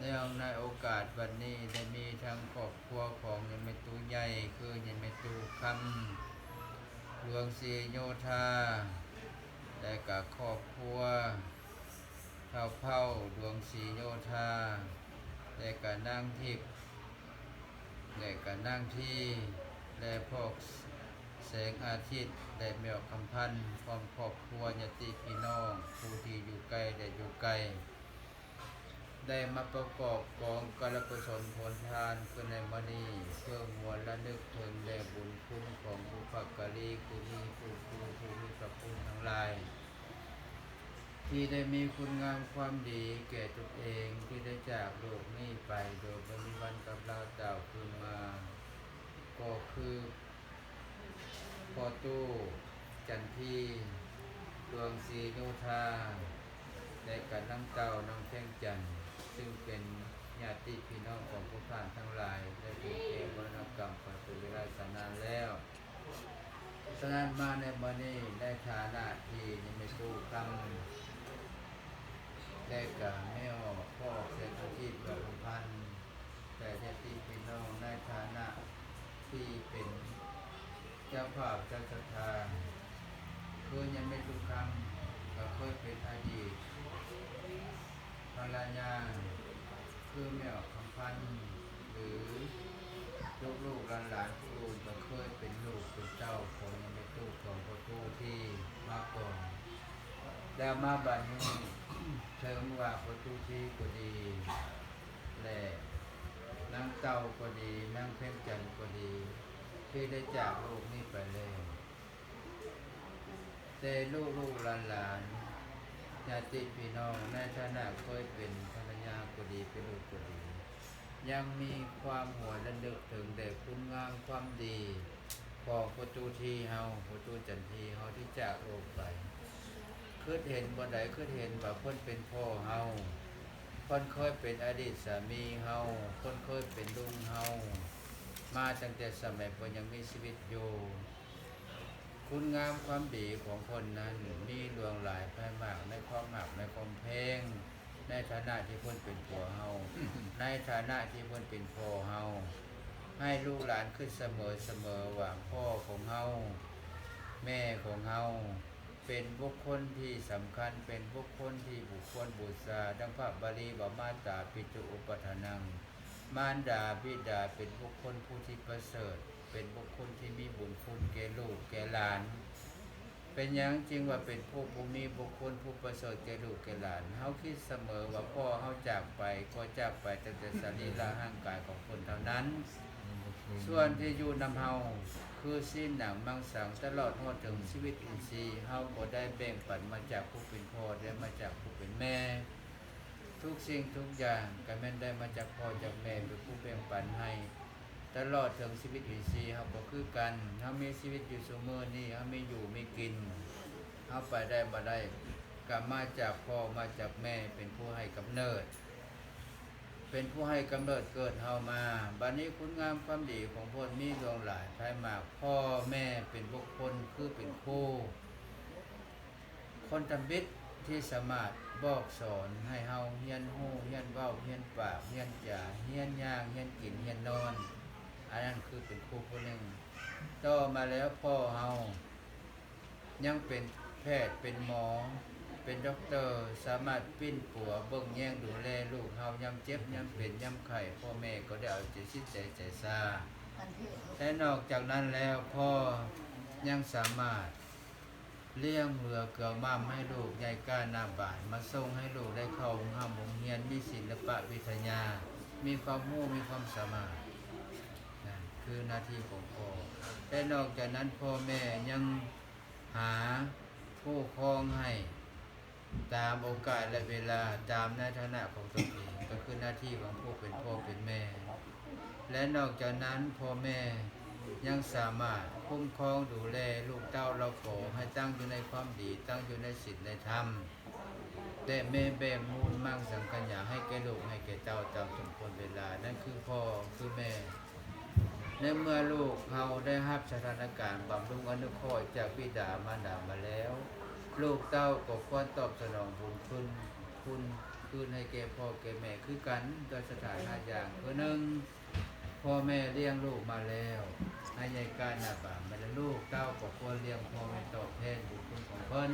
ເນື່ອງໃນໂອກາດວັນນີ້ ໄດ້ມີທັງຄອບຄົວຂອງຍາແມ່ຕູ້ໃຫຍ່ ຄືຍາແມ່ຕູ້ຄຳ ຫຼວງສີໂຍທາ ແລະກະຄອບຄົວທ້າວເຜົ່າ ຫຼວງສີໂຍທາ ແລະກະນາງທິບ ແລະກະນາງທີ ແລະພໍ່ແສງອາທິດ ແລະແມ່ຄຳພັນ ພ້ອມຄອບຄົວ ຍາດຕິພີ່ນ້ອງ ຜູ້ທີ່ຢູ່ໃກ້ ແລະຢູ່ໄກ ໄດ້ມາປະກອບກອງກາລະກຸສົນຜົນທານຂຶ້ນໃນມື້ນີ້ ເພື່ອຫວນລະນຶກເຖິງແດ່ບຸນຄຸນຂອງບຸບພະກາລີ ຄືມີຜູ້ຄູ ຜູ້ມີພະຄຸນທັງຫຼາຍ ທີ່ໄດ້ມີຄຸນງາມຄວາມດີແກ່ຕົນເອງ ທີ່ໄດ້ຈາກໂລກນີ້ໄປໂດຍບໍ່ມີວັນກັບລາວກ່າວຄືນມາ ກໍຄື ພໍ່ຕູ້ຈັນທີ ດວງສີໂຍທາ ແລະກະນາງເຕົ້າ ນາງແພງຈັນ ຊຶ່ງເປັນຍາດຕິພີ່ນ້ອງຂອງພວກທ່ານທັງຫຼາຍ ໄດ້ຖືກແກ່ມໍລະນະກຳໄປເປັນເວລາສານານແລ້ວ. ສະນັ້ນມາໃນມື້ນີ້ ໃນຖານະທີ່ຍາແມ່ຕູ້ຄຳ ແລະກະແມ່ອອກ ພໍ່ອອກ ແສງອາທິດ ແລະຄຳພັນ ແລະຍາດຕິພີ່ນ້ອງ ໃນຖານະທີ່ເປັນເຈົ້າພາບເຈົ້າສັດທາ ຄືຍາແມ່ຕູ້ຄຳ ກໍເຄີຍເປັນອະດີດພັນລະຍາ ຄືແມ່ອອກຄຳພັນ ຫຼືລູກໆຫຼານໆຜູ້ອື່ນ ກໍເຄີຍເປັນລູກເປັນເຕົ້າຂອງຍາແມ່ຕູ້ ຂອງພໍ່ຕູ້ທີ່ມາກ່ອນ ແລ້ວມາບັດນີ້ ເຖິງວ່າພໍ່ຕູ້ທີ່ກໍດີ ແລະນາງເຕົ້າກໍດີ ນາງແພງຈັນກໍດີ ທີ່ໄດ້ຈາກໂລກນີ້ໄປແລ້ວ ແຕ່ລູກໆຫຼານໆ ຍາດຕິພີ່ນ້ອງ ໃນຖານະເຄີຍເປັນພັນລະຍາກໍດີ ເປັນລູກກໍດີ ຍັງມີຄວາມຫວນລະນຶກເຖິງແດ່ຄຸນງາມຄວາມດີຂອງພໍ່ຕູ້ທີ່ເຮົາ ພໍ່ຕູ້ຈັນທີເຮົາທີ່ຈາກໂລກໄປ. ຄິດເຫັນບໍ່ໄດ້ ຄິດເຫັນວ່າເພິ່ນເປັນພໍ່ເຮົາ, ເພິ່ນເຄີຍເປັນອະດີດສາມີເຮົາ, ເພິ່ນເຄີຍເປັນລຸງເຮົາ ມາຕັ້ງແຕ່ສະໄໝເພິ່ນຍັງມີຊີວິດຢູ່. ຄຸນງາມຄວາມດີຂອງເພິ່ນນັ້ນ ມີຫຼວງຫຼາຍພາຍມາກໃນຄວາມຮັກ ໃນຄວາມແພງ, ໃນຖານະທີ່ເພິ່ນເປັນຜົວເຮົາ, ໃນຖານະທີ່ເພິ່ນເປັນພໍ່ເຮົາ, ໃຫ້ລູກຫຼານຄິດສະເໝີ ສະເໝີວ່າພໍ່ຂອງເຮົາ, ແມ່ຂອງເຮົາ ເປັນບຸກຄົນທີ່ສຳຄັນ, ເປັນບຸກຄົນທີ່ບຸກຄວນບູຊາ, ດັ່ງພະບາລີວ່າ ມາຕາປິຕຸອຸປະຖານັງ, ມານດາບິດາເປັນບຸກຄົນຜູ້ທີ່ປະເສີດ, ເປັນບຸກຄົນທີ່ມີບຸນຄຸນແກ່ລູກແກ່ຫຼານ. ເປັນຫຍັງຈຶ່ງວ່າເປັນຜູ້ບໍ່ມີບຸກຄົນຜູ້ປະເສີດແກ່ລູກແກ່ຫຼານ? ເຮົາຄິດສະເໝີວ່າພໍ່ເຮົາຈາກໄປ ກໍຈາກໄປຕັ້ງແຕ່ສະລີລະຮ່າງກາຍຂອງເພິ່ນເທົ່ານັ້ນ, ສ່ວນທີ່ຢູ່ນຳເຮົາ ຄືຊີ້ນໜັງມັງສັງ ຕະຫຼອດຮອດເຖິງຊີວິດອິນຊີ ເຮົາກໍໄດ້ແບ່ງປັນມາຈາກຜູ້ເປັນພໍ່ ແລະ ມາຈາກຜູ້ເປັນແມ່. ທຸກສິ່ງທຸກຢ່າງກໍແມ່ນໄດ້ມາຈາກພໍ່ຈາກແມ່ເປັນຜູ້ແບ່ງປັນໃຫ້, ຕະຫຼອດເຖິງຊີວິດອິນຊີເຮົາກໍຄືກັນ. ເຮົາມີຊີວິດຢູ່ຊຸມື້ນີ້, ເຮົາມີຢູ່ມີກິນ, ເຮົາໄປໄດ້ມາໄດ້ ກໍມາຈາກພໍ່ມາຈາກແມ່ເປັນຜູ້ໃຫ້ກຳເນີດ, ເປັນຜູ້ໃຫ້ກຳເນີດເກີດເຮົາມາ. ບັດນີ້ຄຸນງາມຄວາມດີຂອງເພິ່ນມີຫຼວງຫຼາຍພາຍມາກ. ພໍ່ແມ່ເປັນບຸກຄົນຄືເປັນຄູ, ຄົນທຳອິດທີ່ສາມາດບອກສອນໃຫ້ເຮົາຮຽນຮູ້, ຮຽນເວົ້າ, ຮຽນປາກ, ຮຽນຈາ, ຮຽນຍ່າງ, ຮຽນກິນ, ຮຽນນອນ, ອັນນັ້ນຄືເປັນຄູຜູ້ໜຶ່ງ. ຕໍ່ມາແລ້ວພໍ່ເຮົາ ຍັງເປັນແພດ, ເປັນໝໍ, ເປັນດັອກເຕີ, ສາມາດປິ່ນປົວເບິ່ງແຍງດູແລລູກເຮົາຍາມເຈັບ, ຍາມເປັນ, ຍາມໄຂ້, ພໍ່ແມ່ກໍໄດ້ເອົາໃຈຊິດໃຈໃຈຊາ. ແລະນອກຈາກນັ້ນແລ້ວ, ພໍ່ຍັງສາມາດລ້ຽງເຫຼືອເກືອໝ່ຳໃຫ້ລູກໃຫຍ່ກ້າໜ້າບານ, ມາສົ່ງໃຫ້ລູກໄດ້ເຂົ້າໂຮງຮ່ຳໂຮງຮຽນ, ມີສິລະປະວິທະຍາ, ມີຄວາມຮູ້, ມີຄວາມສາມາດ. ນັ້ນຄືໜ້າທີ່ຂອງພໍ່. ແລະນອກຈາກນັ້ນ, ພໍ່ແມ່ຍັງ ຫາຄູ່ຄອງໃຫ້ຕາມໂອກາດ ແລະ ເວລາ, ຕາມໃນຖານະຂອງຕົນເອງ, ກໍຄືໜ້າທີ່ຂອງຜູ້ເປັນພໍ່ເປັນແມ່. ແລະ ນອກຈາກນັ້ນ, ພໍ່ແມ່ຍັງສາມາດຄຸ້ມຄອງດູແລລູກເຕົ້າລາວຂໍໃຫ້ຕັ້ງຢູ່ໃນຄວາມດີ, ຕັ້ງຢູ່ໃນສິນໃນທຳ. ແລະ ແມ່ແບ່ງມູນມັງສັງຂະຫຍາໃຫ້ແກ່ລູກໃຫ້ແກ່ເຕົ້າຕາມສົມຄວນເວລາ, ນັ້ນຄືພໍ່ຄືແມ່. ໃນເມື່ອລູກເຮົາໄດ້ຮັບສະຖານະການບຳລຸງອະນຸເຄາະຈາກບິດາມານດາມາແລ້ວ, ລູກເຕົ້າກໍຄວນຕອບສະໜອງບຸນຄຸນ, ຄຸນ ຄືນໃຫ້ແກ່ພໍ່ແກ່ແມ່ຄືກັນ ດ້ວຍສະຖານະຢ່າງຄືໜຶ່ງ ພໍ່ແມ່ລ້ຽງລູກມາແລ້ວ ໃຫ້ໃຫຍ່ກາຍໜ້າບາງ ແມ່ນລະລູກເຕົ້າກໍຄວນລ້ຽງພໍ່ແມ່ຕອບແທນບຸນຄຸນຂອງເພິ່ນ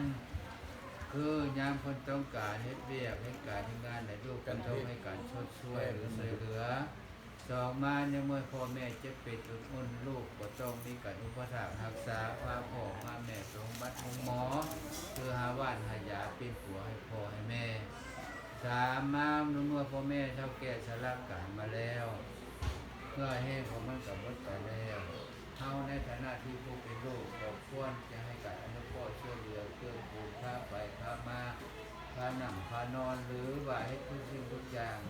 ຄືຍາມເພິ່ນຕ້ອງການເຮັດວຽກເຮັດການເຮັດງານ ໃຫ້ລູກກໍຕ້ອງໃຫ້ການຊົດຊ່ວຍ ຫຼື ຊ່ວຍເຫຼືອ. ສອງມາ ໃນເມື່ອພໍ່ແມ່ເຈັບເປັນອຸ່ນໆ ລູກກໍຕ້ອງມີການອຸປະຖາກຮັກສາ ພາພໍ່ພາແມ່ໄປໂຮງໝໍ ຄືຫາຫວ່ານຫາຢາປິ່ນປົວໃຫ້ພໍ່ໃຫ້ແມ່. ສາມມາ ໃນເມື່ອພໍ່ແມ່ເຖົ້າແກ່ຊະລາກາຍມາແລ້ວ ເຫື່ອແຮງຂອງມັນກໍໝົດໄປແລ້ວ ເຮົາໃນຖານະທີ່ຜູ້ເປັນລູກກໍຄວນຈະໃຫ້ການອະນຸເຄາະຊ່ວຍເຫຼືອ ເກື້ອກູນ ພາໄປພາມາ ພານັ່ງພານອນ ຫຼືວ່າເຮັດທຸກສິ່ງທຸກຢ່າງ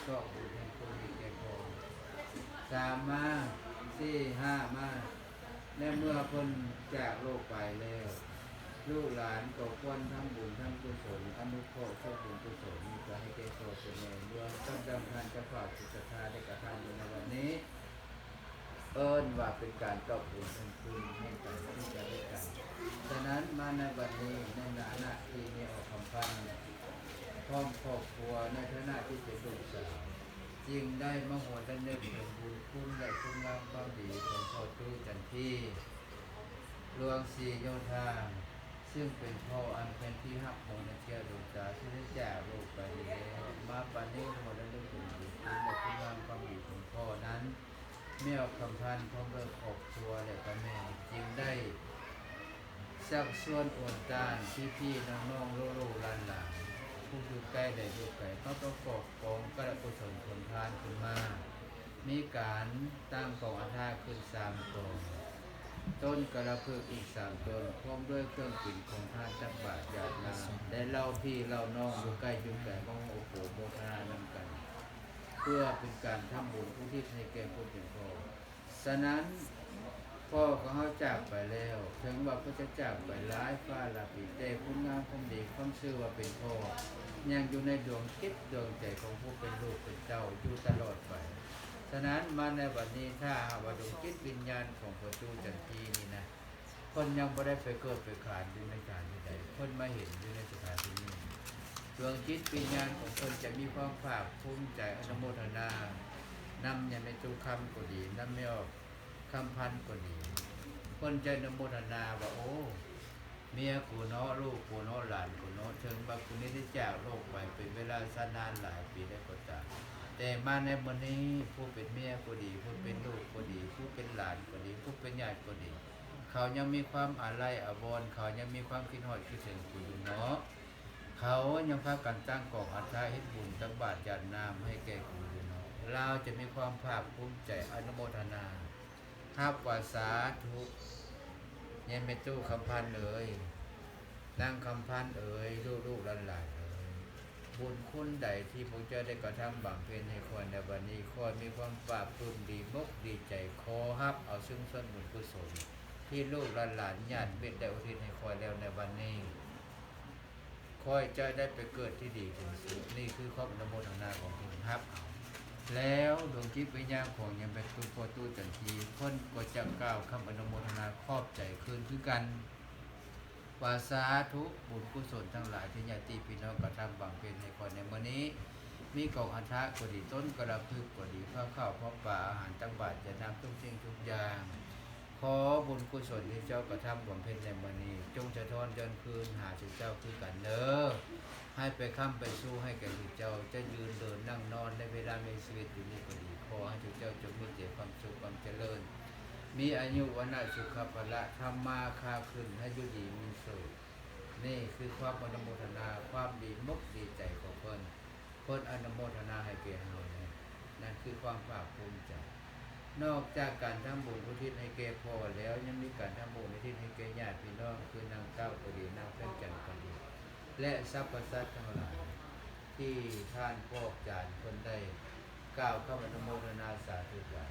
ເກາະບຸນແຫ່ງໂຄວິດແກ່ພໍ່. ສາມມາ ສີ່ຫ້າມາ ໃນເມື່ອເພິ່ນຈາກໂລກໄປແລ້ວ ລູກຫຼານກໍຄວນທຳບຸນທຳກຸສົນ ອະນຸເຄາະສ່ວນບຸນກຸສົນນີ້ ກໍໃຫ້ແກ່ພໍ່ແກ່ແມ່ ລວມທັງດັ່ງທ່ານເຈົ້າພາບ ຜູ້ສັດທາໄດ້ກະທຳຢູ່ໃນວັນນີ້ ເອີ້ນວ່າເປັນການຕອບບຸນເທິນຄຸນໃຫ້ກັນ ຊຶ່ງກັນແລະກັນ. ສະນັ້ນ ມາໃນວັນນີ້ ໃນຖານະທີ່ແມ່ອອກຄຳພັນ ພ້ອມຄອບຄົວ ໃນຖານະທີ່ເປັນລູກສາວ ຈຶ່ງໄດ້ມາຫົວລະນຶກເຖິງບຸນຄຸນ ແລະ ຄຸນງາມຄວາມດີຂອງພໍ່ຕູ້ຈັນທີ ຫຼວງສີໂຍທາ ຊຶ່ງເປັນພໍ່ອັນເປັນທີ່ຮັກຂອງນັກທ່ຽວດວງຕາ ທີ່ໄດ້ຈາກໂລກໄປແລ້ວ. ມາປານນີ້ ຫົວລະນຶກເຖິງບຸນຄຸນ ແລະ ຄຸນງາມຄວາມດີຂອງພໍ່ນັ້ນ ແມ່ອອກຄຳພັນພ້ອມດ້ວຍຄອບຄົວ ແລະ ກະແມ່ຈຶ່ງໄດ້ຊັກຊວນໂອນຕ້ານພີ່ໆນ້ອງໆ ລູກໆຫຼານໆ ຜູ້ຢູ່ໃກ້ ແລະ ຢູ່ໄກ ມາປະກອບກອງກະລະກຸສົນຜົນທານຂຶ້ນມາ ມີການຕັ້ງກອງອັດຖະຂຶ້ນສາມກອງ ຕົ້ນກະລະພຶກອີກສາມຕົ້ນ ພ້ອມດ້ວຍເຄື່ອງກິນຂອງທານ ຕັກບາດຢາດນ້ຳ ແລະ ເຫຼົ່າພີ່ເຫຼົ່ານ້ອງຢູ່ໃກ້ຢູ່ໄກ ມາຮ່ວມໂອໂປໂມທະນານຳກັນ ເພື່ອເປັນການທຳບຸນອຸທິດໃຫ້ແກ່ຜູ້ເປັນພໍ່. ສະນັ້ນ ພໍ່ຂອງເຮົາຈາກໄປແລ້ວ ເຖິງວ່າເພິ່ນຈະຈາກໄປຫຼາຍຟ້າຫຼາຍປີ ແຕ່ຄຸນງາມຄວາມດີ ຄວາມຊື່ວ່າເປັນພໍ່ ຍັງຢູ່ໃນດວງຈິດດວງໃຈຂອງຜູ້ເປັນລູກເປັນເຕົ້າຢູ່ຕະຫຼອດໄປ. ສະນັ້ນ ມາໃນວັນນີ້ ຖ້າຫາກວ່າດວງຈິດວິນຍານຂອງພໍ່ຕູ້ຈັນທີນີ້ນະ ເພິ່ນຍັງບໍ່ໄດ້ໄປເກີດໄປຂານຢູ່ໃນສະຖານທີ່ໃດ ເພິ່ນມາເຫັນຢູ່ໃນສະຖານທີ່ນີ້ ດວງຈິດວິນຍານຂອງເພິ່ນຈະມີຄວາມພາກພູມໃຈ ອະນຸໂມທະນານຳຍາແມ່ຕູ້ຄຳກໍດີ ນຳແມ່ອອກຄຳພັນກໍດີ ເພິ່ນຈະອະນຸໂມທະນາວ່າ ໂອ້ ເມຍກູເນາະ ລູກກູເນາະ ຫຼານກູເນາະ ເຖິງວ່າກູນີ້ໄດ້ຈາກໂລກໄປເປັນເວລາຊານານຫຼາຍປີແລ້ວກໍຕາມ ແຕ່ມາໃນມື້ນີ້ ຜູ້ເປັນເມຍກໍດີ ຜູ້ເປັນລູກກໍດີ ຜູ້ເປັນຫຼານກໍດີ ຜູ້ເປັນຍາດກໍດີ ເຂົາຍັງມີຄວາມອາໄລອາວອນ ເຂົາຍັງມີຄວາມຄິດຮອດຄິດເຖິງກູຢູ່ເນາະ ເຂົາຍັງພາກັນຕັ້ງກອງອັດຖະເຮັດບຸນຕັກບາດຢາດນ້ຳໃຫ້ແກ່ກູຢູ່ເນາະ. ລາວຈະມີຄວາມພາກພູມໃຈອະນຸໂມທະນາຮັບວ່າ ສາທຸ ຍາແມ່ຕູ້ຄຳພັນເອີຍ ນາງຄຳພັນເອີຍ ລູກໆຫຼານໆເອີຍ ບຸນຄຸນໃດທີ່ພວກເຈົ້າໄດ້ກະທຳບຳເພັນໃຫ້ຂ້ອຍໃນວັນນີ້ ຂ້ອຍມີຄວາມປາບປຶ້ມດີມົກດີໃຈ ຂໍຮັບເອົາຊຶ່ງສ່ວນບຸນກຸສົນ ທີ່ລູກຫຼານໆຍາດມິດໄດ້ອຸທິດໃຫ້ຂ້ອຍແລ້ວໃນວັນນີ້ ຂ້ອຍຈະໄດ້ໄປເກີດທີ່ດີເຖິງສຸດ. ນີ້ຄືຄວາມອະນຸໂມທະນາຂອງເພິ່ນ ຮັບເອົາ. ແລ້ວດວງຈິດວິນຍານຂອງຍາແມ່ຕູ້ພໍ່ຕູ້ຈັນທີ ເພິ່ນກໍຈະກ່າວຄຳອະນຸໂມທະນາຂອບໃຈຄືນຄືກັນ ວ່າ ສາທຸ ບຸນກຸສົນທັງຫຼາຍທີ່ຍາດຕິພີ່ນ້ອງກະທຳບຳເພັນໃຫ້ຂ້ອຍໃນມື້ນີ້ ມີກອງອັດຖະກໍດີ ຕົ້ນກະລະພຶກກໍດີ ພາເຂົ້າພາປາ ອາຫານຕັກບາດຢາດນ້ຳ ທຸກສິ່ງທຸກຢ່າງ ຂໍບຸນກຸສົນທີ່ເຈົ້າກະທຳບຳເພັນໃນມື້ນີ້ ຈົ່ງສະທ້ອນຍ້ອນຄືນຫາສູ່ເຈົ້າຄືກັນເດີ ໃຫ້ໄປຄ້ຳໄປຊູໃຫ້ແກ່ສູ່ເຈົ້າ ຈະຢືນເດີນນັ່ງນອນໃນເວລາມີຊີວິດຢູ່ນີ້ກໍດີ ຂໍໃຫ້ສູ່ເຈົ້າຈົ່ງມີແຕ່ຄວາມສຸກຄວາມຈະເລີນ ມີອາຍຸ ວັນນະ ສຸຂະ ພະລະ ທຳມາຄ້າຂຶ້ນ ໃຫ້ຢູ່ດີມີສຸກ. ນີ້ຄືຄວາມອະນຸໂມທະນາ ຄວາມດີມົກດີໃຈຂອງເພິ່ນ ເພິ່ນອະນຸໂມທະນາໃຫ້ແກ່ເຮົານີ້ ນັ້ນຄືຄວາມພາກພູມໃຈ. ນອກຈາກການທຳບຸນອຸທິດໃຫ້ແກ່ພໍ່ແລ້ວ ຍັງມີການທຳບຸນອຸທິດໃຫ້ແກ່ຍາດພີ່ນ້ອງ ຄືນາງເຕົ້າກໍດີ ນາງແພງຈັນກໍດີ ແລະ ສັບພະສັດທັງຫຼາຍ ທີ່ທ່ານພອກຈານເພິ່ນໄດ້ກ່າວຄຳອະນຸໂມທະນາສາທຸໄວ້.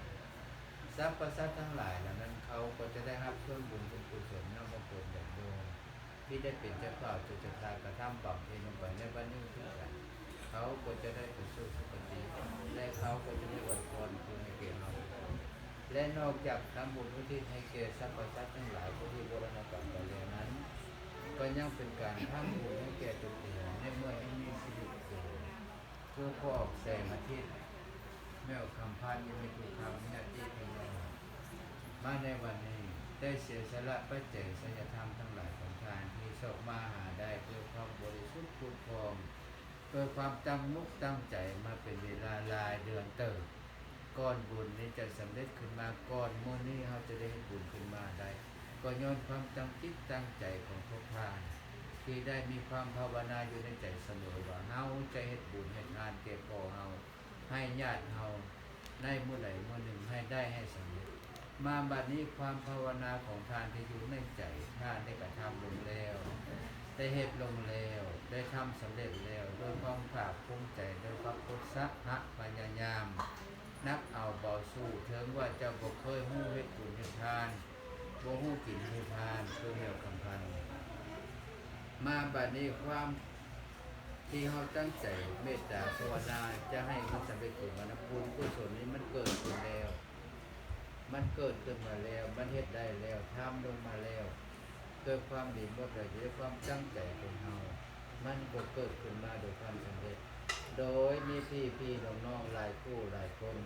ສັບພະສັດທັງຫຼາຍເຫຼົ່ານັ້ນ ເຂົາກໍຈະໄດ້ຮັບສ່ວນບຸນສ່ວນກຸສົນນຳພະຄຸນຍາດໂຍມ ທີ່ໄດ້ເປັນເຈົ້າພາບເຈົ້າສັດທາກະທຳບຳເພັນລົງໄປໃນບັດນີ້ຄືກັນ. ເຂົາກໍຈະໄດ້ໄປສູ່ສຸຄະຕິ ແລະ ເຂົາກໍຈະໄດ້ອວຍພອນຄືນໃຫ້ແກ່ເຮົາ ແລະ ນອກຈາກທຳບຸນອຸທິດໃຫ້ແກ່ສັບພະສັດທັງຫຼາຍຜູ້ທີ່ມໍລະນະກຳໄປແລ້ວນັ້ນ ກໍຍັງເປັນການທຳບຸນໃຫ້ແກ່ຕົນເອງໃນເມື່ອຍັງມີຊີວິດຢູ່. ຜູ້ພອກແສງອາທິດ ແມ່ອອກຄຳພັນ ຍັງມີທຸກຄຳຍາດຕິພີ່ນ້ອງ ມາໃນວັນນີ້ ໄດ້ເສຍສະຫຼະປັດໄຈໄສຍະທຳທັງຫຼາຍຂອງທ່ານ ທີ່ຊອກມາຫາໄດ້ດ້ວຍຄວາມບໍລິສຸດຜຸດຜ່ອງ ດ້ວຍຄວາມຕັ້ງມຸກຕັ້ງໃຈມາເປັນເວລາຫຼາຍເດືອນເຕີບ. ກ່ອນບຸນນີ້ຈະສຳເລັດຂຶ້ນມາ, ກ່ອນມື້ນີ້ເຮົາຈະໄດ້ເຮັດບຸນຂຶ້ນມາໄດ້ ກໍຍ້ອນຄວາມຕັ້ງຈິດຕັ້ງໃຈຂອງພວກທ່ານ ທີ່ໄດ້ມີຄວາມພາວະນາຢູ່ໃນໃຈສະເໝີວ່າ ເຮົາຈະເຮັດບຸນໃຫ້ທານແກ່ພໍ່ເຮົາ ໃຫ້ຍາດເຮົາ ໃນມື້ໃດມື້ໜຶ່ງໃຫ້ໄດ້ໃຫ້ສຳເລັດ. ມາບັດນີ້ຄວາມພາວະນາຂອງທ່ານທີ່ຢູ່ໃນໃຈ ທ່ານໄດ້ກະທຳລົງແລ້ວ ໄດ້ເຮັດລົງແລ້ວ ໄດ້ທຳສຳເລັດແລ້ວ ດ້ວຍຄວາມພາກພູມໃຈ ດ້ວຍຄວາມອຸດສາຫະພະຍາຍາມ ໜັກເອົາເບົາສູ້ ເຖິງວ່າເຈົ້າບໍ່ເຄີຍຮູ້ເຮັດບຸນເຮັດທານ ບໍ່ຮູ້ກິນຮູ້ທານ ຄືແມວຄຳພັນ. ມາບັດນີ້ຄວາມທີ່ເຮົາຕັ້ງໃຈເມດຕາພາວະນາ ຈະໃຫ້ມັນສຳເລັດຂຶ້ນມານຳ ບຸນກຸສົນນີ້ມັນເກີດຂຶ້ນແລ້ວ ມັນເກີດຂຶ້ນມາແລ້ວ ມັນເຮັດໄດ້ແລ້ວ ທຳລົງມາແລ້ວ ເກີດຄວາມດີໝົດແລ້ວ ຢູ່ໃນຄວາມຕັ້ງໃຈຂອງເຮົາ ມັນກໍເກີດຂຶ້ນມາໂດຍຄວາມສຳເລັດ ໂດຍມີພີ່ໆນ້ອງໆຫຼາຍຄູ່ຫຼາຍຄົນ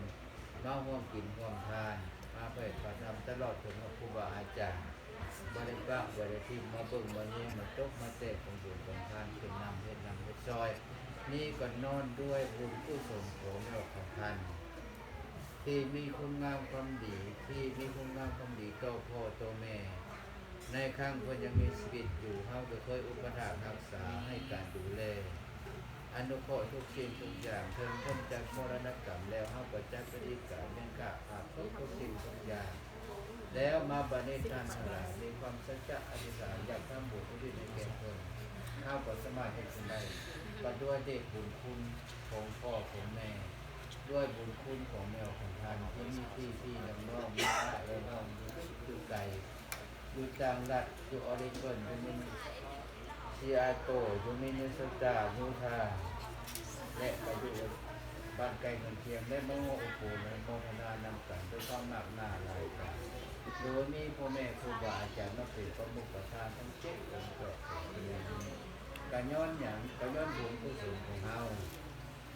ມາຮ່ວມກິນຮ່ວມທານ ມາປະຕິບັດທຳ ຕະຫຼອດເຖິງວ່າຄູບາອາຈານ ບໍ່ໄດ້ປະບໍ່ໄດ້ຖິ້ມ ມາເບິ່ງມາແຍງ ມາຕົກມາແຕກຂອງບຸນຂອງທານ ເປັນນຳ ເຮັດນຳເຮັດຊ່ອຍ ນີ້ກໍຍ້ອນດ້ວຍບຸນກຸສົນຂອງແມ່ອອກຄຳພັນ ທີ່ມີຄຸນງາມຄວາມດີ ທີ່ມີຄຸນງາມຄວາມດີຕໍ່ພໍ່ຕໍ່ແມ່ ໃນຄັ້ງເພິ່ນຍັງມີຊີວິດຢູ່ ເຮົາກໍເຄີຍອຸປະຖາກຮັກສາ ໃຫ້ການດູແລ ອະນຸເຄາະທຸກສິ່ງທຸກຢ່າງ ເຖິງເພິ່ນຈະມໍລະນະກຳແລ້ວ ເຮົາກໍຈັກກະດີການມ້ຽນກາບຂອບຄຸນທຸກສິ່ງທຸກຢ່າງ. ແລ້ວມາບັດນີ້ທ່ານທັງຫຼາຍມີຄວາມສັດຈະອະທິຖານ ຢາກທຳບຸນອຸທິດໃຫ້ແກ່ເພິ່ນ ເຮົາກໍສາມາດເຮັດຂຶ້ນໄດ້ ກໍດ້ວຍເດດບຸນຄຸນຂອງພໍ່ຂອງແມ່ ດ້ວຍບຸນຄຸນຂອງແມ່ຂອງທ່ານ ທີ່ມີພີ່ໆນ້ອງໆ ມີອ້າຍແລະນ້ອງ ຢູ່ໃກ້ຢູ່ໄກ ຢູ່ຕ່າງລັດ ຢູ່ອອຣິກອນ ຢູ່ມິນຊີອາໂຕ ຢູ່ມິນເນໂຊຕາ ຢູທາ ແລະ ກໍຢູ່ບ້ານໃກ້ເຮືອນຄຽງ ໄດ້ມາຮ່ວມອົບອຸ່ນອະນຸໂມທະນານຳກັນດ້ວຍຄວາມໜັກໜາຫຼາຍກາຍ ໂດຍມີພໍ່ແມ່ຄູບາອາຈານມາເປັນປະມຸກປະທານທັງເຈັດອົງເຈົ້າຂອງເພິ່ນນີ້ ກະຍ້ອນຫຍັງ? ກະຍ້ອນບຸນກຸສົນຂອງເຮົາ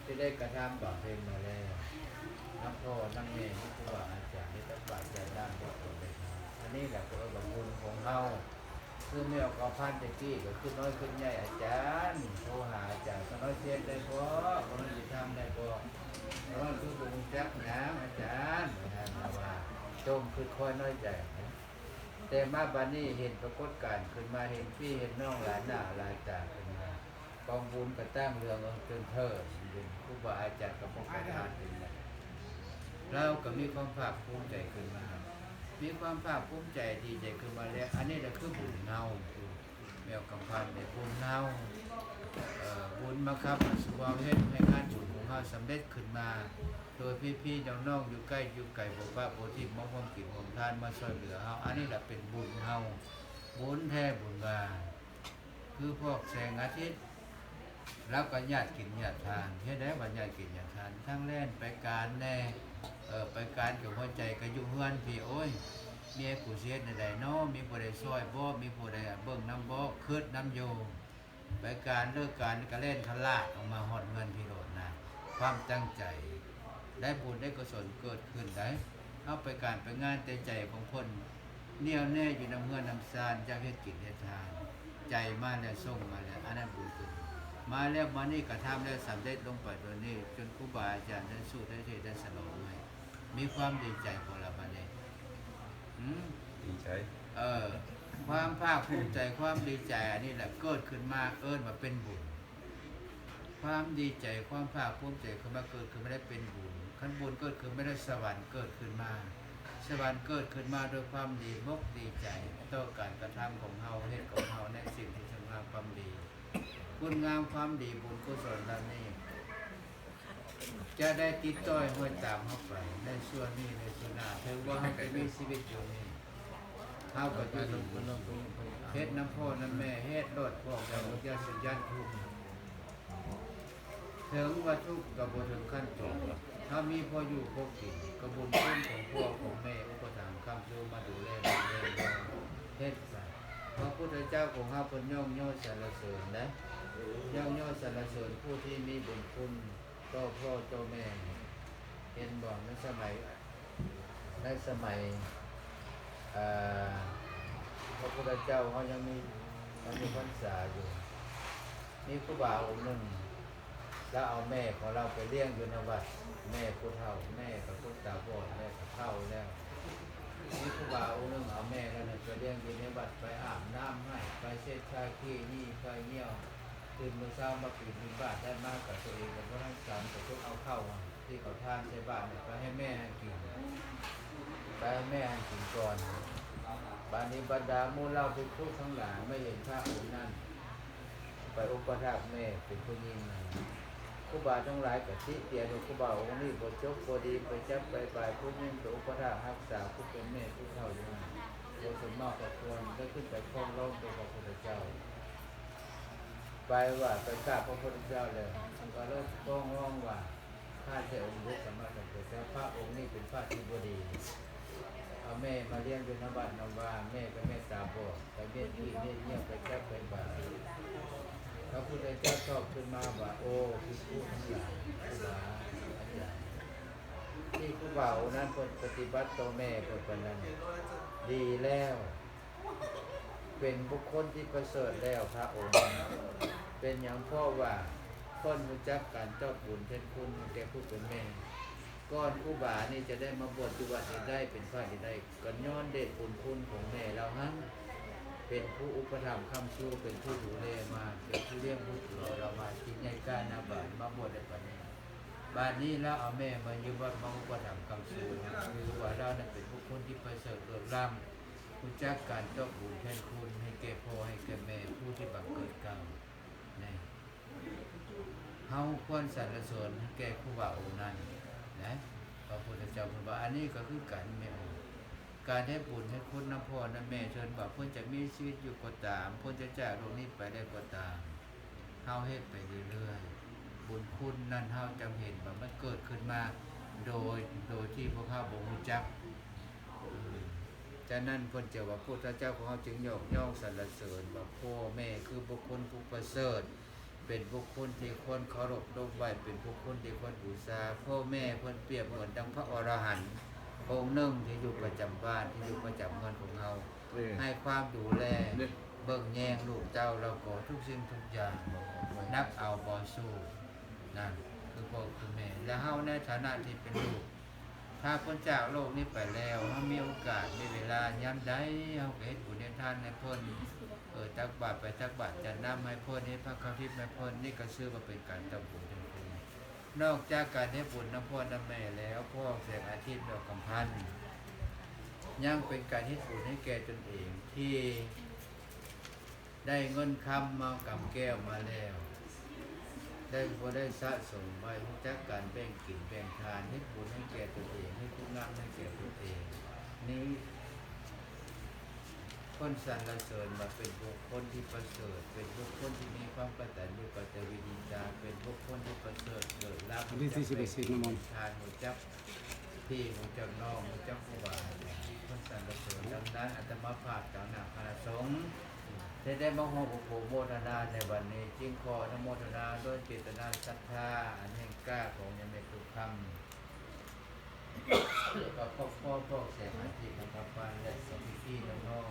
ທີ່ໄດ້ກະທຳບຳເພັນມາແລ້ວ ນຳພໍ່ນຳແມ່ ມີຄູບາອາຈານ ໄດ້ຕັກບາດຢາດນ້ຳ ໄດ້ສວດໄດ້ທຳ ອັນນີ້ແຫຼະເອີ້ນວ່າບຸນຂອງເຮົາ. ຄືແມ່ອອກຄຳພັນແຕ່ກີ້ກໍຄຶດນ້ອຍຄຶດໃຫຍ່ ອາຈານ ໂທຫາອາຈານ ຂ້ານ້ອຍຊິເຮັດໄດ້ບໍ່? ຂ້ານ້ອຍຊິທຳໄດ້ບໍ່? ຂ້ານ້ອຍຄືບໍ່ຮູ້ຈັກຫຍັງ ອາຈານ ວ່າຊັ້ນ ລາວວ່າ ຈົ່ມຄຶດຄອຍນ້ອຍໃຈນະ. ແຕ່ມາບັດນີ້ເຫັນປາກົດການຂຶ້ນມາ ເຫັນພີ່ເຫັນນ້ອງຫຼາຍໜ້າຫຼາຍຕາຂຶ້ນມາ ກອງບຸນກະຕັ້ງເລື່ອງເອີງເຕີນເທີ້ນ ເປັນຄູບາອາຈານກະບໍ່ປະທານຂຶ້ນມາ ລາວກະມີຄວາມພາກພູມໃຈຂຶ້ນມາ ມີຄວາມພາກພູມໃຈດີໃຈຂຶ້ນມາແລ້ວ ອັນນີ້ລະຄືບຸນເຮົາ ແມ່ອອກຄຳພັນ ເປັນບຸນເຮົາ ເອີ ບຸນມາຄຳມາສູ່ເຮົາເຮັດໃຫ້ງານບຸນຂອງເຮົາສຳເລັດຂຶ້ນມາ ໂດຍພີ່ໆນ້ອງໆ ຢູ່ໃກ້ຢູ່ໄກ ບໍ່ປະບໍ່ຖິ້ມ ມາຮ່ວມກິນຮ່ວມທານ ມາຊ່ວຍເຫຼືອເຮົາ ອັນນີ້ລະເປັນບຸນເຮົາ ບຸນແທ້ບຸນວ່າ ຄືພວກແສງອາທິດ ລາວກໍຍາດກິນຍາດທານ ເຮັດໃດວ່າຍາດກິນຍາດທານ ທັງແລ່ນໄປການແດ່ ເອີ ໄປການກັບຫົວໃຈກໍຢູ່ເຮືອນພີ້ ໂອ້ຍ ເມຍກູຊິເຮັດແນວໃດນໍ ມີຜູ້ໃດຊ່ອຍບໍ່ ມີຜູ້ໃດເບິ່ງນຳບໍ່ ຄຶດນຳຢູ່ ໄປການເລີກການກໍແລ່ນທະລາດອອກມາຮອດເຮືອນພີ້ໂລດນະ ຄວາມຕັ້ງໃຈ ໄດ້ບຸນໄດ້ກຸສົນເກີດຂຶ້ນໄດ໋ ເຮົາໄປການໄປງານແຕ່ໃຈຂອງຄົນ ແນ່ວແນ່ຢູ່ນຳເຮືອນນຳຊານ ຢາກເຮັດກິນເຮັດທານ ໃຈມາແລ້ວ ສົ່ງມາແລ້ວ ອັນນັ້ນບຸນກຸສົນ ມາແລ້ວມານີ້ກະທຳແລ້ວສຳເລັດລົງໄປໂດຍນີ້ ຈົນຄູບາອາຈານໄດ້ສູ້ໄດ້ເທດໄດ້ສະຫຼອງໃຫ້ ມີຄວາມດີໃຈບໍ່ລະບາດນີ້? ຫືມ? ດີໃຈ ເອີ ຄວາມພາກພູມໃຈ ຄວາມດີໃຈ ອັນນີ້ແຫຼະເກີດຂຶ້ນມາ ເອີ້ນວ່າເປັນບຸນ. ຄວາມດີໃຈ ຄວາມພາກພູມໃຈຂຶ້ນມາ ເກີດຂຶ້ນມາໄດ້ເປັນບຸນ ຄັນບຸນເກີດຂຶ້ນມາໄດ້ ສະຫວັນເກີດຂຶ້ນມາ ສະຫວັນເກີດຂຶ້ນມາດ້ວຍຄວາມດີອົກດີໃຈ ຕໍ່ການກະທຳຂອງເຮົາ ເຮັດຂອງເຮົາໃນສິ່ງທີ່ສະຫງ່າຄວາມດີ ຄຸນງາມຄວາມດີ ບຸນກຸສົນເຫຼົ່ານີ້ ຈະໄດ້ຕິດຕໍ່ຫ້ອຍຕາມເຮົາໄປ ໃນຊົ່ວນີ້ ໃນຊົ່ວໜ້າ ເຖິງວ່າເຮົາຈະມີຊີວິດຢູ່ນີ້ ເຮົາກໍຢູ່ດີ ເຮັດນຳພໍ່ນຳແມ່ ເຮັດໂລດ ພວກເຈົ້າ ຢ່າຊິຢ້ານທຸກ ເຖິງວ່າທຸກກໍບໍ່ເຖິງຂັ້ນຕົວ ເຮົາມີພໍຢູ່ພໍກິນ ກໍບຸນຄຸນຂອງພໍ່ຂອງແມ່ອຸປະຖຳຄ້ຳຊູມາດູແລ ດູແລ ເຮັດຊະ ພະພຸດທະເຈົ້າຂອງເຮົາເພິ່ນຍ້ອງຍໍສັນລະເສີນນະ ຍ້ອງຍໍສັນລະເສີນຜູ້ທີ່ມີບຸນຄຸນ ຕໍ່ພໍ່ຕໍ່ແມ່ ເຫັນບໍ່? ໃນສະໄໝ ໃນສະໄໝ ເອີ ພະພຸດທະເຈົ້າເຮົາຍັງມີ ຍັງມີພັນສາຢູ່ ມີຄູບາອົງໜຶ່ງ ລາວເອົາແມ່ຂອງລາວໄປລ້ຽງຢູ່ໃນວັດ. ແມ່ຜູ້ເຖົ້າ ແມ່ກໍຄົນຕາບອດ ແມ່ກໍເຖົ້າແລ້ວ. ມີຄູບາອົງໜຶ່ງເອົາແມ່ລາວນັ້ນໄປລ້ຽງຢູ່ໃນວັດ ໄປອາບນ້ຳໃຫ້ ໄປເຊັດຜ້າຂີ້ໜີ້ຜ້າຍ່ຽວ. ຕື່ນມື້ເຊົ້າມາກິນບິນທະບາດໄດ້ມາ ກໍຕົວເອງກໍບໍ່ທັນສັນ ກໍເພິ່ນເອົາເຂົ້າທີ່ເຂົາທານໃສ່ບາດນັ້ນໄປໃຫ້ແມ່ຫັ້ນກິນ ໄປໃຫ້ແມ່ຫັ້ນກິນກ່ອນ. ບາດນີ້ບັນດາໝູ່ເຫຼົ່າພິກຂຸທັງຫຼາຍມາເຫັນພະອົງນັ້ນ ໄປອຸປະຖາກແມ່ເປັນຜູ້ຍິງນັ້ນ ຄູບາທັງຫຼາຍກໍຕິຕຽນວ່າ ຄູບາອົງນີ້ບໍ່ຈົບບໍ່ດີ ໄປຈັບໄປບາຍຜູ້ຍິງ ໄປອຸປະຖາກຮັກສາຜູ້ເປັນແມ່ຜູ້ເຖົ້າຢູ່ນັ້ນ ບໍ່ສົມມາກພະຄວນ ໄດ້ຂຶ້ນໄປຟ້ອງຮ້ອງຕໍ່ພະພຸດທະເຈົ້າ. ໄປວ່າໄປກາບພະພຸດທະເຈົ້າແລ້ວ ກໍເລີຍຟ້ອງຮ້ອງວ່າ ຂ້າແຕ່ອົງເດຊະມາສຳພຸດທະເຈົ້າ ພະອົງນີ້ເປັນພະທີ່ບໍ່ດີ ເອົາແມ່ມາລ້ຽງຢູ່ນຳວັດນຳວາ ແມ່ກໍແມ່ຕາບອດ ໄປເມັດຂີ້ເມັດຍ່ຽວ ໄປຈັບໄປບາຍ. ພະພຸດທະເຈົ້າຕອບຂຶ້ນມາວ່າ ໂອ້ ພິກຂຸທັງຫຼາຍ ຄູບາອາຈານ ທີ່ຄູບາອົງນັ້ນເພິ່ນປະຕິບັດຕໍ່ແມ່ເພິ່ນປານນັ້ນ ດີແລ້ວ ເປັນບຸກຄົນທີ່ປະເສີດແລ້ວ ພະອົງ. ເປັນຫຍັງ? ເພາະວ່າເພິ່ນຮູ້ຈັກການຕອບບຸນແທນຄຸນໃຫ້ແກ່ຜູ້ເປັນແມ່. ກ່ອນຄູບານີ້ຈະໄດ້ມາບວດຢູ່ວັດນີ້ໄດ້ ເປັນພະນີ້ໄດ້ ກໍຍ້ອນເດດບຸນຄຸນຂອງແມ່ລາວຫັ້ນ ເປັນຜູ້ອຸປະຖຳຄ້ຳຊູ ເປັນຜູ້ດູແລມາ ເປັນຜູ້ລ້ຽງຜູ້ດູລາວມາ ຈິງໃຫຍ່ກ້າໜ້າບານ ມາບວດໄດ້ປານນີ້. ບາດນີ້ລາວເອົາແມ່ມາຢູ່ວັດ ມາອຸປະຖຳຄ້ຳຊູ ຖືວ່າລາວນັ້ນເປັນບຸກຄົນທີ່ປະເສີດເລີດລ້ຳ ຮູ້ຈັກການຕອບບຸນແທນຄຸນໃຫ້ແກ່ພໍ່ໃຫ້ແກ່ແມ່ຜູ້ທີ່ບັງເກີດເກົ່າ. ນີ້ ເຮົາຄວນສັນລະເສີນໃຫ້ແກ່ຄູບາອົງນັ້ນນະ. ພະພຸດທະເຈົ້າເພິ່ນວ່າ ອັນນີ້ກໍຄືກັນແມ່ເອີຍ ການເຮັດບຸນເຮັດຄຸນນຳພໍ່ນຳແມ່ ເຖິງວ່າເພິ່ນຈະມີຊີວິດຢູ່ກໍຕາມ ເພິ່ນຈະຈາກໂລກນີ້ໄປແລ້ວກໍຕາມ ເຮົາເຮັດໄປເລື້ອຍໆ ບຸນຄຸນນັ້ນເຮົາຈຳເຫັນວ່າມັນເກີດຂຶ້ນມາໂດຍ ໂດຍທີ່ພວກເຮົາບໍ່ຮູ້ຈັກ. ເອີ ຈະນັ້ນເພິ່ນຈະວ່າ ພຸດທະເຈົ້າຂອງເຮົາຈຶ່ງຍົກຍ້ອງສັນລະເສີນວ່າ ພໍ່ແມ່ຄືບຸກຄົນຜູ້ປະເສີດ ເປັນບຸກຄົນທີ່ຄວນເຄົາລົບດົບໄຫວ້ ເປັນບຸກຄົນທີ່ຄວນບູຊາ. ພໍ່ແມ່ເພິ່ນປຽບເໝືອນດັ່ງພະອໍລະຫັນອົງໜຶ່ງທີ່ຢູ່ປະຈຳບ້ານ ທີ່ຢູ່ປະຈຳເຮືອນຂອງເຮົາ ເອີ ໃຫ້ຄວາມດູແລ ເອີ ເບິ່ງແຍງລູກເຕົ້າ ແລ້ວກໍທຸກສິ່ງທຸກຢ່າງ ໜັກເອົາເບົາສູ້ ນັ້ນຄືພໍ່ຄືແມ່. ແລະເຮົາໃນຖານະທີ່ເປັນລູກ ຖ້າເພິ່ນຈາກໂລກນີ້ໄປແລ້ວ ເຮົາມີໂອກາດ ມີເວລາ ຍາມໃດເຮົາກໍເຮັດບຸນເຮັດທານໃຫ້ເພິ່ນ ເອີ ຕັກບາດໄປຕັກບາດ ຈັດນ້ຳໃຫ້ເພິ່ນ ເຮັດພະເຂົ້າທິບໃຫ້ເພິ່ນ ນີ້ກໍຊື່ວ່າເປັນການທຳບຸນທຳຄຸນ. ນອກຈາກການເຮັດບຸນນຳພໍ່ນຳແມ່ແລ້ວ ພວກແສງອາທິດ ດອກຄຳພັນ ຍັງເປັນການເຮັດບຸນໃຫ້ແກ່ຕົນເອງທີ່ ໄດ້ເງິນຄຳມາກຳແກ້ວມາແລ້ວ ໄດ້ ບໍ່ໄດ້ສະສົມໄວ້ ຮູ້ຈັກການແບ່ງກິນແບ່ງທານ ເຮັດບຸນໃຫ້ແກ່ຕົນເອງ ເຮັດຄຸນງາມໃຫ້ແກ່ຕົນເອງ ນີ້ ຄົນສັນລະເສີນວ່າເປັນບຸກຄົນທີ່ປະເສີດ ເປັນບຸກຄົນທີ່ມີຄວາມກະຕັນຍູກະຕະເວທິຕາ ເປັນບຸກຄົນທີ່ປະເສີດເລີດລ້ຳ ຮູ້ຈັກແບ່ງກິນແບ່ງທານ ຮູ້ຈັກ ທີ່ຮູ້ຈັກນ້ອງ ຮູ້ຈັກຄູບາອາຈານ ເພິ່ນສັນລະເສີນ. ດັ່ງນັ້ນ ອາດຕະມາພາບຕາງໜ້າຄະນະສົງ ທີ່ໄດ້ມາຮ່ວມອະນຸໂມທະນາໃນວັນນີ້ ຈຶ່ງຂໍອະນຸໂມທະນາດ້ວຍເຈດຕະນາສັດທາອັນແຮງກ້າຂອງຍາແມ່ຕຸຄຳ ແລະ ກໍຄອບຄົວ ພວກແສງອາທິດ ແລະ ກັບບ້ານ ແລະ ສະພິພີ່ນ້ອງ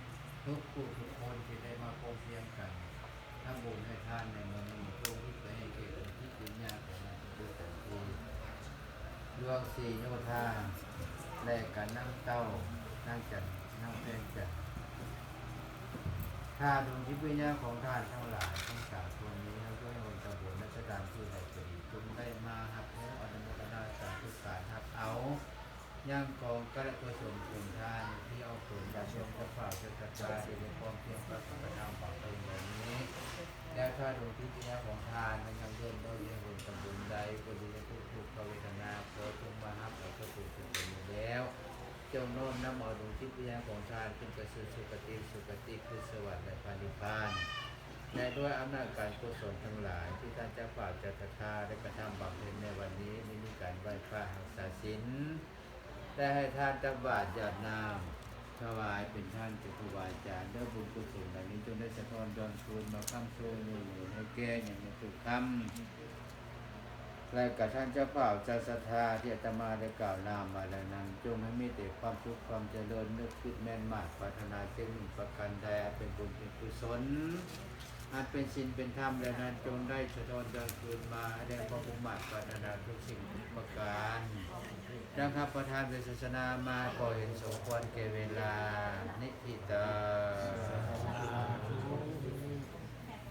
ໆ ທຸກຜູ້ທຸກຄົນທີ່ໄດ້ມາພ້ອມພຽງກັນ ທຳບຸນໃຫ້ທານໃນມື້ນີ້ ຈົ່ງອຸທິດໄປໃຫ້ແກ່ດວງຈິດວິນຍານຂອງນາງຊະເປີແສນທິບ ດວງສີໂຍທາ ແລະ ກັນນາງເຕົ້າ ນາງຈັນ ນາງແພງຈັນ. ຖ້າດວງຈິດວິນຍານຂອງທ່ານທັງຫຼາຍທັງສາມຄົນນີ້ ເຮົາຈະໃຫ້ບຸນທຳບຸນນະສະຖານທີ່ໃດກໍດີ ຈົ່ງໄດ້ມາຮັບຮູ້ອະນຸໂມທະນາສາທຸການຮັບເອົາ ຍັງກອງກະກຸສົນຜົນທານທີ່ອອກຕົນຈາກດວງເຈົ້າພາບເຈົ້າສັດທາທີ່ໄດ້ພ້ອມພຽງກັບພະນາມບາງເພິ່ນເຫຼົ່ານີ້ ແລະ ຖ້າດວງຈິດວິນຍານຂອງທ່ານຍັງເດີນດ້ວຍເຮັດບຸນທຳບຸນໃດກໍດີໃນທຸກໆພະເວທະນາ ຂໍຈົ່ງມາຮັບເອົາກຸສົນຜົນແລ້ວ ຈົ່ງນ້ອມນຳເອົາດວງຈິດວິນຍານຂອງທ່ານຂຶ້ນໄປສູ່ສຸຄະຕິ ສຸຄະຕິຄືສະຫວັນ ແລະ ພະນິບພານ ແລະ ດ້ວຍອຳນາດການກຸສົນທັງຫຼາຍທີ່ທ່ານເຈົ້າພາບເຈົ້າສັດທາໄດ້ກະທຳບຳເພັນໃນວັນນີ້ ໄດ້ມີການໄຫວ້ພະຮັກສາສິນ ໄດ້ໃຫ້ທານຕັກບາດຢາດນ້ຳ ຖວາຍເປັນທານແກ່ຄູບາອາຈານ ແລ້ວບຸນກຸສົນເຫຼົ່ານີ້ຈົ່ງໄດ້ສະທ້ອນຍ້ອນຄືນມາຄ້ຳຊູໃຫ້ແກ່ຍາມໃນທຸກຄ່ຳ ແລະກະທ່ານເຈົ້າພາບເຈົ້າສັດທາທີ່ອາດຕະມາໄດ້ກ່າວນາມມາແລ້ວນັ້ນ ຈົ່ງໃຫ້ມີແຕ່ຄວາມສຸກຄວາມຈະເລີນ ນຶກຄິດແມ່ນມາດປາດຖະໜາສິ່ງໜຶ່ງປະການໃດ ອັນເປັນບຸນເປັນກຸສົນ ອັນເປັນສິນເປັນທຳແລ້ວນັ້ນ ຈົ່ງໄດ້ສະທ້ອນກັບຄືນມາໃຫ້ໄດ້ຄວາມມຸ່ງມາດປາດຖະໜາທຸກສິ່ງທຸກປະການ ດັ່ງຂ້າພະເຈົ້າໄດ້ສາສະໜາມາ ກໍເຫັນສົມຄວນແກ່ເວລາ ນິທິຕັງ